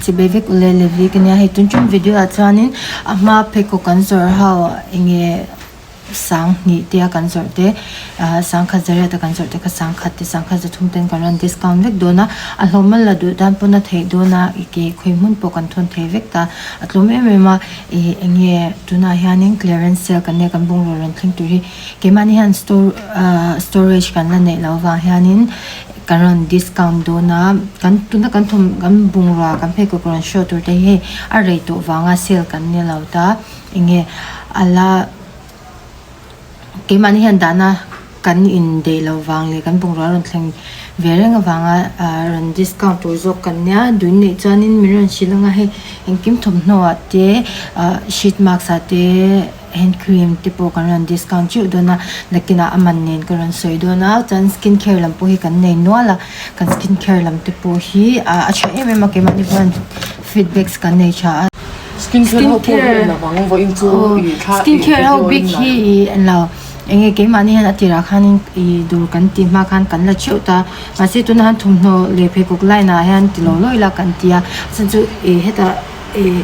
Chibai vek ule Levi ka nia hei tun tum video ah chuanin a hma pheikhawk kan zawrh ho enge sanghnih te a kan zawrh te ah sangkhat zariat a kan zawrh te kha sangkhat te sangkhat zathum ten kan rawn discount vek dawn a a hlawm a la duh tan pawn a theih dawn a i ke khawi hmun pawh kan thawn thei vek ta a tlawm em em a ih enge tunah hianin clearance sale kan nia kan bungraw rawn thleng tur hi keimahni hian store ah storage kan la neih loh avang hianin. Kan rawn discount dawn a, kan tuna kan thawm kan bungrua kan pheikhawk rawn show tur te hi hei a rei tawh vanga sale kan ni lo ta enge a la keimahni hian dahna kan indeih loh vang leh kan bungrua rawn thleng ve reng avanga ah rawn discount tur zawk kan nia dun neih chuanin min rawn hrilh anga hei engkim thawmhnaw ah te ah sheet mask ah te. Hand cream te pawh kan rawn discount teuh dawn a, nakinah a man nen ka rawn sawi dawn a, chuan skin care lam pawh hi kan nei nual a, kan skin care lam te pawh hi ah a tha em em a keimahni pawh feedbacks kan nei tha a. Skin care ho pawh hi en avang vawiin chu i thla skin care ho bik hi i en lo eng nge keimahni hian a tirah khanin i dawr kan tih hma khan kan la theuh ta mahse tunah hian thawmhnaw leh pheikhawk line ah hian ti lo lawi la kan ti a chhan chu i hetah Ih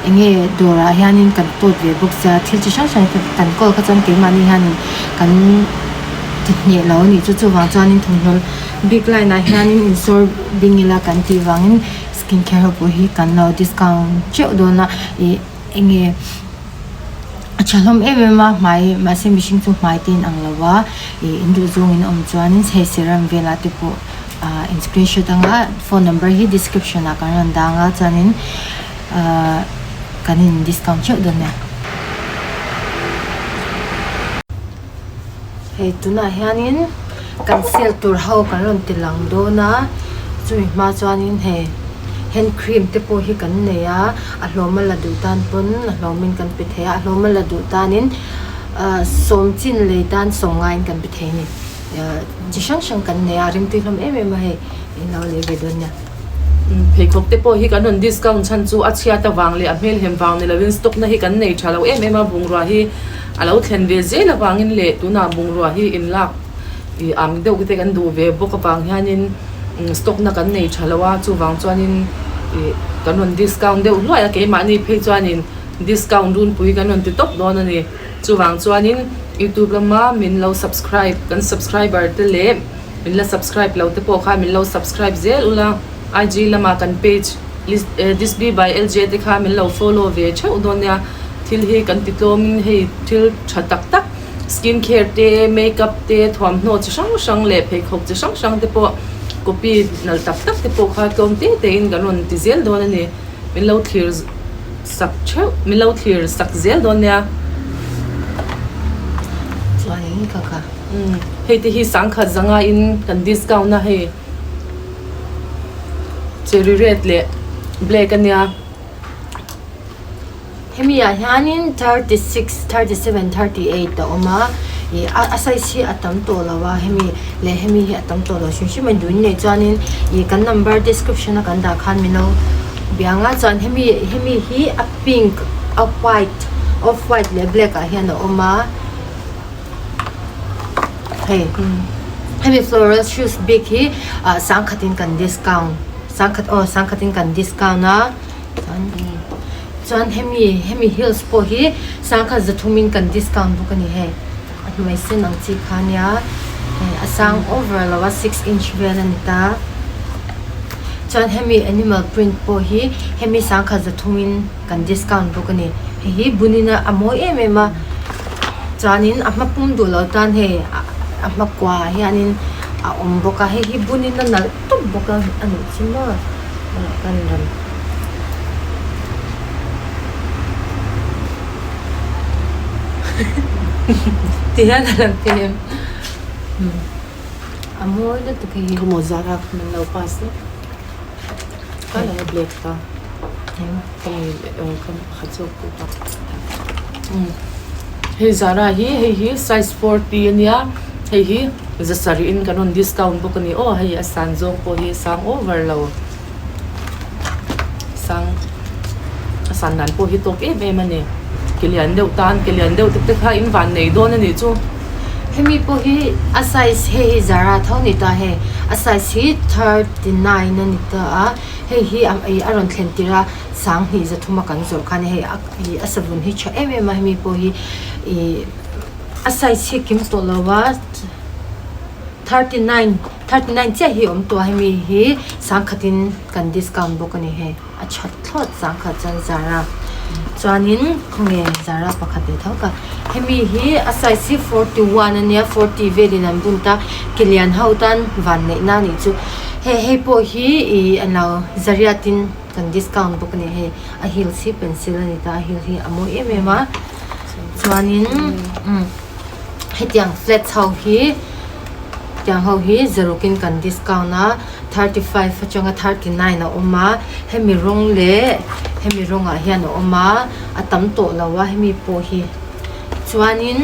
enge dawrah hianin kan tawt ve bawk sia thil chi hrang hrang kan kawl kha chuan keimahni hianin kan ti hneh lo a nih chu chuvang chuanin thawmhnaw bik line ah hianin insawr bing ila kan tih vangin skin care ho pawh hi kan lo discount teuh dawn a ih enge a tha hlawm em em a hmai mahse mihring chu hmai te in ang lo a ih in duh zawngin a awm chuanin hei serum velah te pawh. ah in screenshot anga phone number hi description ah kan rawn dang a chuanin ah kan in discount theuh dawn nia. Hei tunah hianin kan sale tur ho kan rawn ti lang dawn a chumi hma chuanin hei hand cream te pawh hi kan nei a a hlawm a la duh tan pawn a hlawmin kan pe thei a a hlawm a la duh tanin ah sawm chin lei tan sawm ngaiin kan pe thei a ni. Chi hrang hrang kan nei a, rimtui hlawm em em a hei in lo lei ve dawn nia. Pheikhawk te pawh hi kan rawn discount chhan chu a chhiat avang leh a hmelhem vang ni lovin stock na hi kan nei tha lo em em a, bungrua hi a lo thlen ve zel avangin leh tunah bungrua hi inlak ih ang deuh te kan duh ve bawk avang hianin stock na kan nei tha lo a, chuvang chuanin ih kan rawn discount deuh hluai a, keimahni phei chuanin discount runpui kan rawn ti tawp dawn a ni. Chuvang chuanin YouTube lama min lo subscribe kan subscriber te leh min la subscribe lo te pawh kha min lo subscribe zel ula IG lama kan page Disby by LJ te kha min lo follow ve theuh dawn nia thil hi kan ti tlawmin hei thil tha tak tak skin care te makeup te thuamhnaw chi hrang hrang leh pheikhawk chi hrang hrang te pawh copy nalh tak tak te pawh kha tlawm te te in kan rawn ti zel dawn a ni. Min lo thlir sak theuh, min lo thlir sak zel dawn nia. Chuanin ka kha. Umm hei te hi sangkhat zanga in kan discount a hei cherry red leh black a nia. Hemi ah hianin 36, 37, 38 a awm a, ih a size hi a tam tawh lo a hemi leh hemi hi a tam tawh lo hrim hrim a dun nei chuanin ih kan number description a kan dah khan min lo bia ang a chuan hemi hemi hi a pink a white off white leh black ah hian a awm a hei hemi floral shoes bik hi ah sangkhatin kan discount sangkhat aw sangkhatin kan discount a. Chuan hemi hemi heels pawh hi sangkhat zathumin kan discount bawk a ni hei a hnuai sen ang chi kha nia hei a sang over lo a six inch vel a ni ta chuan hemi animal print pawh hi hemi sangkhat zathumin kan discount bawk a ni hei hi bunin a mawi em em a chuanin a hma pum duh lo tan hei a hma kua ah hianin a awm bawk a hei hi bunin a nalh tawp bawk a a nih chu maw. Kan rawn ti hian a lang thei em a mawi lutuk hei hi. Ka mawza kha min lo pass lawk ka lo black ta ka mi ka pakhat zawk pawh kha hei Zara hi hei hi size 40 ania hei hi Zasarih in kan rawn discount bawk a ni aw hei a san zawng pawh hi a sang over lo sang a san dan pawh hi tawk em em a ni ke lian deuh tan ke lian deuh te te kha in van nei dawn a nih chu. Hemi pawh hi a size hei hi Zara tho ni ta hei a size hi 39 a ni ta a hei hi a ih a rawn thlen tirh a 20 3 a kan zawrh khan hei a ih a savun hi tha em em a hemi pawh hi ih a size hi kim tawh lo a 39 39 chiah hi a awm tawh a hemi hi sangkhatin kan discount bawk a ni hei. A that thlawt zangkhat chuan Zara chuanin khawnge Zara pakhat leh tho ka hemi hi a size hi 41 ania 40 velin an bun ta ke lian ho tan van neih na anih chu hei hei pawh hi ih an lo zariat in kan discount bawk ani hei a heels hi pencil ani ta a heel hi a mawi em em a chuanin umm hetiang flats ho hi tiang ho hi zaruk in kan discount a. 35 atanga 39 a awm a hemi rawng leh hemi rawngah hian a awm a a tam tawh lo a hemi pawh hi chuanin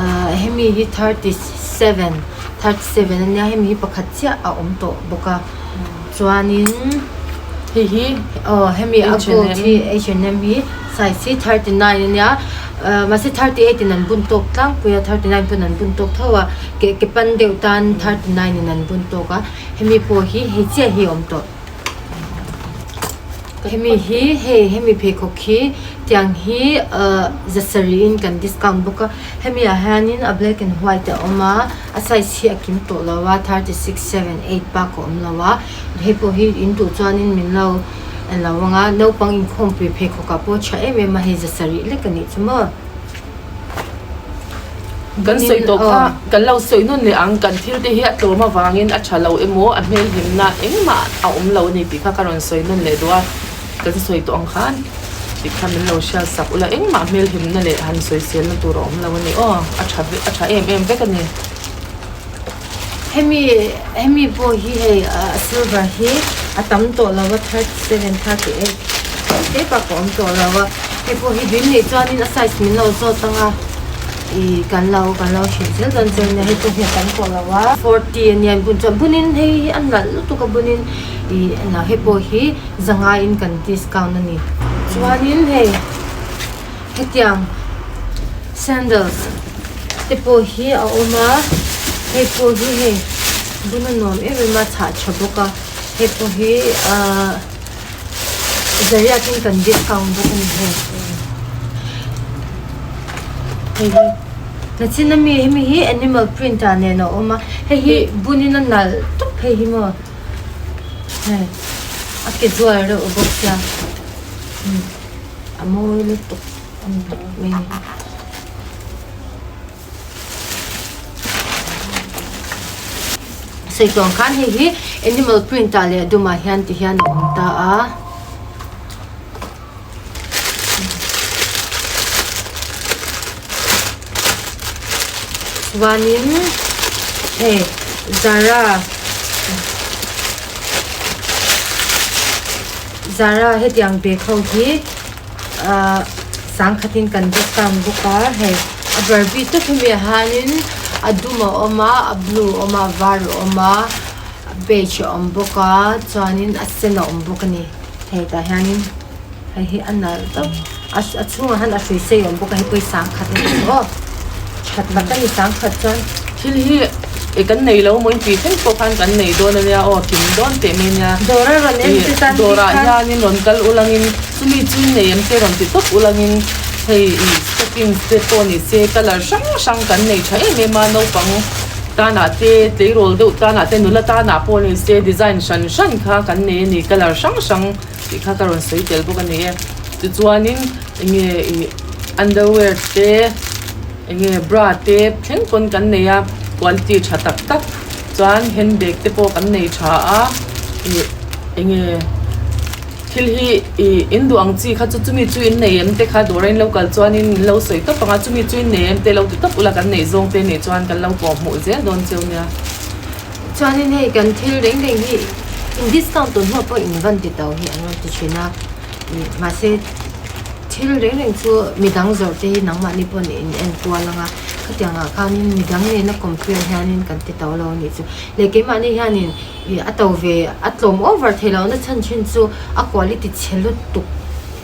ahh hemi hi 37 37 ania hemi hi pakhat chiah a awm tawh bawk a chuanin hei hi aw hemi a gold hi H&M hi size hi 39 ania ahh mahse 38 in an bun tawk tlangpui a 39 pawn an bun tawk tho a. Ke ke pan deuh tan 39 in an bun tawk a, hemi pawh hi hei chiah hi a awm tawh. Hemi hi hei hemi pheikhawk hi tiang hi ahh zasarih in kan discount bawk a, hemi ah hianin a black and white a awm a, a size hi a kim tawh lo a, 36, 7, 8 bak a awm lo a, hei pawh hi in duh chuanin min lo en lo ang a, naupang inkhawmpui pheikhawk ah pawh a tha em em a, hei zasarih lek a nih chu maw. Kan sawi tawh kha kan lo sawi nawn leh ang, kan thil te hi a tlawm avangin a tha lo emaw a hmel hlimna engmah a awm lo a ni tih kha ka rawn sawi nawn leh duh a, kan sawi tawh ang khan tih kha min lo hriat sak ula engmah hmel hlimna leh han sawiselna tur a awm lo a ni aw, a tha a tha em em vek a ni. Hemi hemi pawh hi hei a silver hi a tam tawh lo a 37 38 te bak a awm tawh lo a hei pawh hi dui neih chuanin a size min lo zawt ang a ih kan lo kan lo hrilh zel dawn che nia hei pawh hi a tam tawh lo a 40 ania in bun chuan bunin hei hi a nalh lutuk a bunin ih engah hei pawh hi zangaiin kan discount a ni chuanin hei. Hetiang sandals te pawh hi a awm a hei pawh hi hei bun a nuam em em a chhah tha bawk a hei pawh hi ahh zariat in kan discount bawk a ni hei hei hi nachin ami hemi hi animal print ah nen a awm a hei hi bun in a nalh tawp hei hi maw hei a ke zual reuh bawk sia. A mawi lutuk a ni tawp mai a ni. Sawi tawng khan hei hi animal print ah leh dumah hian ti hian a awm ta a. Chuanin hei Zara Zara hetiang bag ho hi ahh sangkhatin kan discount bawk a hei a barbie tawp hi mi ah hianin a dum a awm a a blue a awm a a var a awm a a beige a awm bawk a chuanin a sen a awm bawk a ni hei tah hianin hei hi a nalh tawp a a chhungah hian a hrui sei a awm bawk a hei pawh hi sangkhat a ni aw that tak a ni sangkhat chuan. Thil hi e kan nei lo maw intih thleng pawh khan kan nei dawn ania aw kim dawn teh mai ania. Dawr a rawn en che tan bik khan. Dawrah hianin rawn kal ulangin chumi chu nei em te rawn ti tawp ulangin hei ih stockings te pawh ni se colour hrang hrang kan nei tha em em a naupang tanah te tleirawl deuh tanah te nula tanah pawh ni se design hran hran kha kan nei a ni colour hrang hrang tih kha ka rawn sawi tel bawk a ni e tichuanin enge ih underwear te. Enge bra te thleng pawn kan nei a, quality tha tak tak chuan handbag te pawh kan nei tha a, ih enge thil hi ih in duh ang chi kha chu chumi chu in nei em te kha dawr a in lo kal chuanin in lo sawi tawp ang a, chumi chu in nei em te lo ti tawp ula kan neih zawng te nih chuan kan lo kawh hmuh zel dawn cheu nia. Chuanin hei kan thil reng reng hi in discount tun hnuah pawh in van ti to hi an rawn ti thin a, ih mahse. Thil reng reng chu midang zawrh te hi nangmahni pawh nih in en kual ang a, khatiang ah khanin midang nena compare hianin kan ti to lo a nih chu. Leh keimahni hianin ih a to ve a tlawm over thei lo na chhan thin chu a quality chhe lutuk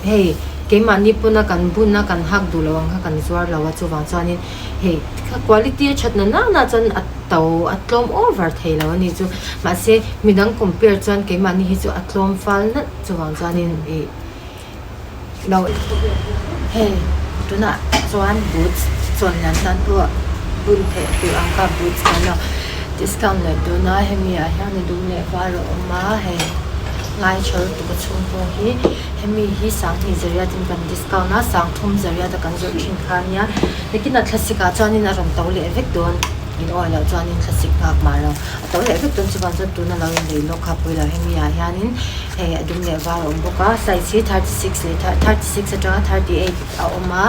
hei keimahni pawna kan bun a kan hak duh loh ang kha kan zuar lo a chuvang chuanin hei kha quality a that na na na chuan a to a tlawm over thei lo a ni chu mahse midang compare chuan keimahni hi chu a tlawm fal nalh chuvang chuanin ih lo hei tunah chuan boots chawn lian tan pawh bun theih tur ang kha boots kan lo discount leh dawn a hemi ah hian a dum leh var a awm a hei ngai tha lutuk a chhung pawh hi hemi hi sanghnih zariat in kan discount a sangthum zariat a kan zawrh thin kha a nia nakinah thlasik ah chuanin a rawn to leh vek dawn in awi loh chuanin thlasik nghak mah lo a to leh vek dawn chuvang chuan tuna lo inlei lawk kha pawilo hemi ah hianin. Hei a dum leh var a awm bawk a size hi 36 leh 36 atanga 38 a awm a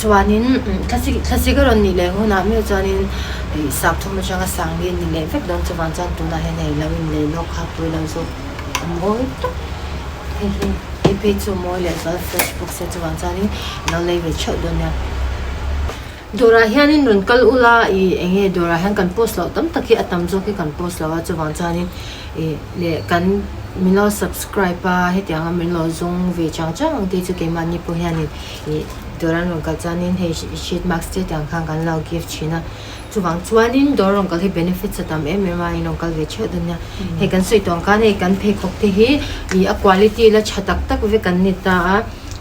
chuanin thlasik thlasik a rawn nih leh hunah meuh chuanin ih sak thum atanga sang li a ni leh vek dawn chuvang chuan tunah hian hei lo inlei lawk kha pui lo zawk a mawi tawp hei hi hei phei chu a mawi leh zual fresh bawk sia chuvang chuanin lo lei ve theuh dawn nia. Dawrah hianin rawn kal ula ih eng nge dawrah hian kan post loh tam tak hi a tam zawk hi kan post lo a chuvang chuanin ih leh kan min lo subscribe a hetianga min lo zawng ve chang chang ang te chu keimahni pawh hianin ih dawr an rawn kal chuanin hei sheet mask te tiang khan kan lo gift thin a chuvang chuanin dawr rawn kal hi benefits a tam em em a in rawn kal ve theuh dawn nia hei kan sawi tawh ang khan hei kan pheikhawk te hi ih a quality la tha tak tak vek an ni ta a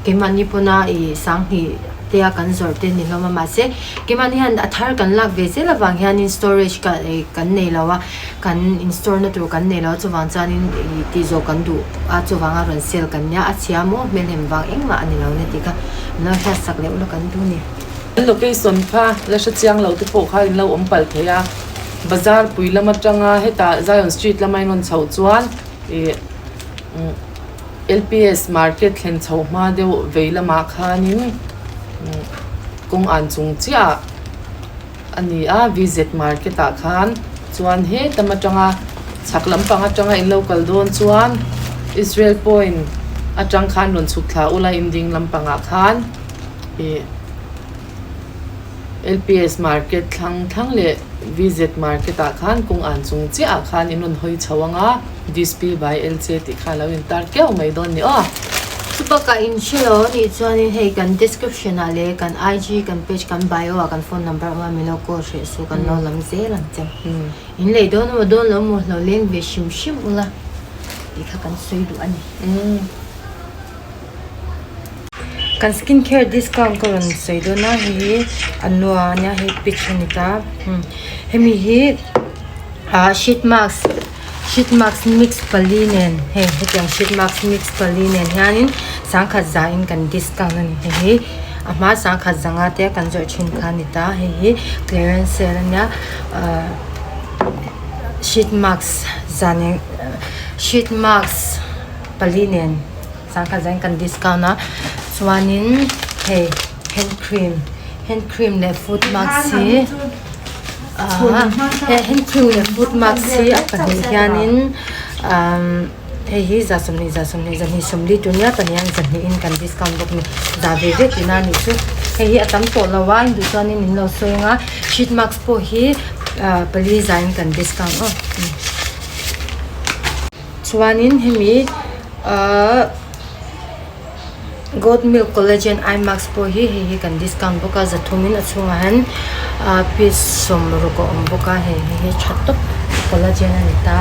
keimahni pawna ih sanghnih. Te a kan zawrh te ni hlawm a mahse keimahni hian a thar kan lak ve zel avang hianin storage ka ih kan nei lo a kan in store na tur kan nei lo a chuvang chuanin ih tih zawh kan duh a chuvanga rawn sale kan nia a chhia maw hmelhem vang engmah a ni lo nia tih kha min lo hriat sak leh ula kan duh ni. An location kha la hre chiang lo te pawh kha in lo awm palh thei a bazar pui lam atanga hetah Zion street lama in rawn chhoh chuan ih umm. LPS market thlen chho hma deuh vei lamah khanin kawng an chung chiah a ni a VZ market ah khan chuan hetam atanga chhak lampang atanga in lo kal dawn chuan Israel point atang khan rawn chhuk thla ula in ding lampangah khan ih LPS market thlang thlang leh VZ market ah khan kawng an chung chiah ah khan in rawn hawi chho ang a Display by LJ tih kha a lo intar keuh mai dawn ni aw. Chubakah in hre lo a nih chuanin hei kan description ah leh kan IG kan page kan bio ah kan phone number awm a min lo call hreh suh kan lo lam zel ang che. In lei dawn emaw dawn lo emaw hlo leng ve hrim hrim ula tih kha kan sawi duh a ni. Kan skin care discount ka rawn sawi dawn a hei hi a nua a nia hei peach a ni ta hemi hi ah sheet mask sheet mask mix pali nen hei hetiang sheet mask mix pali nen hianin sangkhat za in kan discount a ni hei hi a hma sangkhat zanga te kan zawrh thin kha a ni ta hei hi clearance sale a nia ah sheet mask zan sheet mask pali nen. Sangkhat zain kan discount a chuanin hei hand cream hand cream leh foot mask hi ahh hand cream leh foot mask hi a pahnih hianin umm hei hi 20 20 zahnih sawmli tur nia pahnih hian zahnih in kan discount bawk a ni zah ve ve tihna a nih chu hei hi a tam tawh lo a in duh chuanin min lo sawi ang a sheet mask pawh hi ahh pali zain kan discount aw. Chuanin hemi ahh goat milk collagen eye mask pawh hi hei hi kan discount bawk a zathumin a chhungah hian ahh piece sawmruk a awm bawk a hei hei hi tha tawp collagen a ni ta.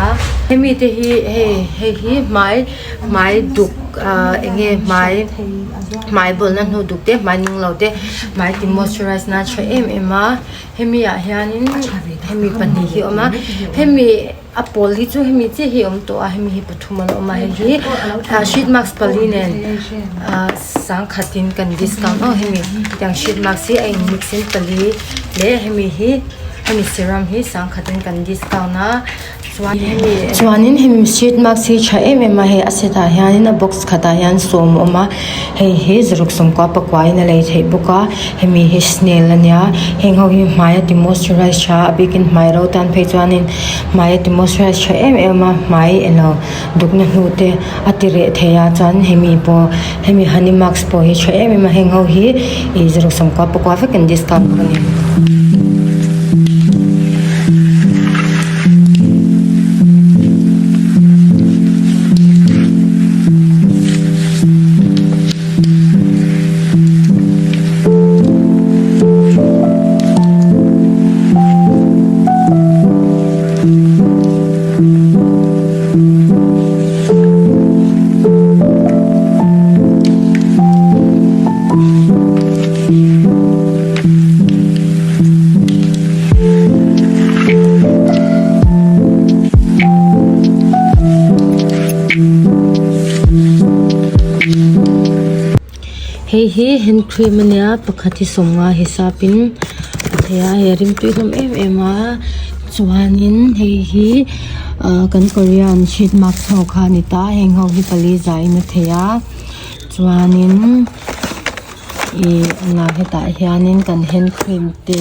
Hemi te hi hei hei hi hmai hmai duk ahh eng nge hmai hmai bawlna hnu duk te hmai nung lo te hmai ti moisturize nan a tha em em a hemi ah hianin hemi pahnih hi a awm a hemi. A pawl hi chu hemi chiah hi a awm tawh a hemi hi pathum a la awm a hei hi ah sheet mask pali nen ah sangkhatin kan discount aw hemi tiang sheet mask hi a in mix in pali leh hemi hi hemi serum hi sangkhatin kan discount a chuan hemi chuanin hemi sheet mask hi tha em em a hei a set ah hianin a box khatah hian sawm a awm a hei hi zaruk sawmkua pakua in a lei theih bawk a hemi hi snail a nia heng ho hi hmai a ti moisturize tha a bikin hmai ro tan phei chuanin. Hmai a ti moisturize tha em em a hmai eng lo dukna hnu te a ti reh thei a chuan hemi pawh hemi honey mask pawh hi tha em em a heng ho hi ih zaruk sawmkua pakua vek an discount bawk a ni. Hei hi hand cream a nia pakhat hi sawmnga hisapin a thei a hei a rimtui hlawm em em a chuanin hei hi ah kan korean sheet mask ho kha a ni ta heng ho hi pali zaiin a thei a chuanin ih a hetah hianin kan hand cream te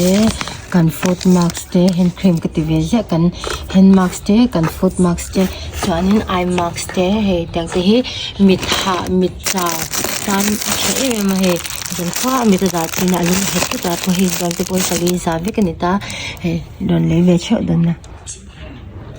kan foot mask te hand cream ka ti ve ziah kan hand mask te kan foot mask te chuanin eye mask te hei tiang te hi mit hah mit chau tan a tha em em a hei zankhua a mit a dah chin a a lum nghet thut a pawh hei tiang te pawh hi pali za vek a ni ta hei rawn lei ve theuh dawn a.